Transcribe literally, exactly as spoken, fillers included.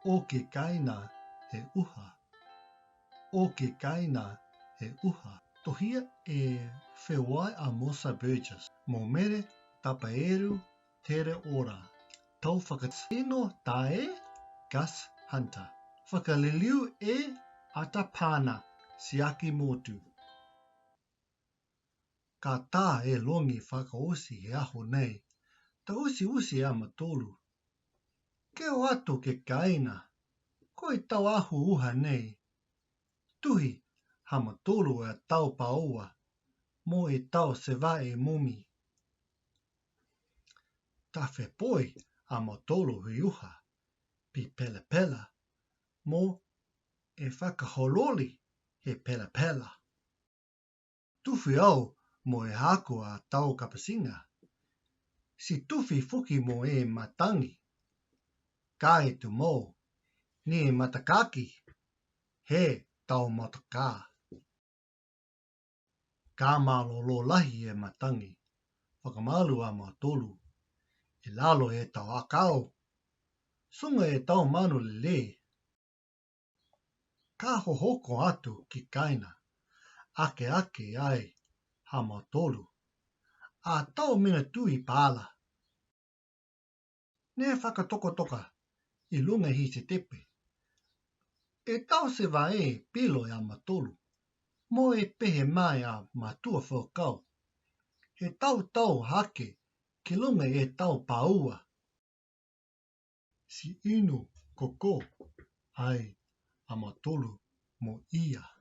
O ke kaina he uha. O ke kaina he uha. Tohia e feua a Mosa Burgess mo Mere Tapaeru Tereora. Tau fakatino tae Gus Hunter. Fakaliliu e Atapana Siakimotu. Ka tā e logi fakaoti he aho nei, taute oti a mautolu. Ke o atu ke kaina, ko e tau ahu uha nei. Tuhi ha mautolu e tau paoa, mo e tau sevae momi. Tafe poi a mautolu he uha, pi pelapela, mo e fakahololi he pelapela. Tufi au mo e haaku a tau kapitiga. Ti tufi foki mo e matagi. Ka e tumau, ni e matakaki, he tau mataka. Ka malolō lahi e matagi, fakamalu a mautolu, i lalo e tau akau, tuga e tau manu lelei. Ka hohoko atu ki kaina, akeake ai ha mautolu, a tau mena tui paala. Ne fakatokatoka i luga he tepe. E tau sevae pilo a mautolu, mo e pehē mai a matua fakakau. He tau tau hake ki luga e tau paoa. Ti inu koko ai a mautolu mo ia.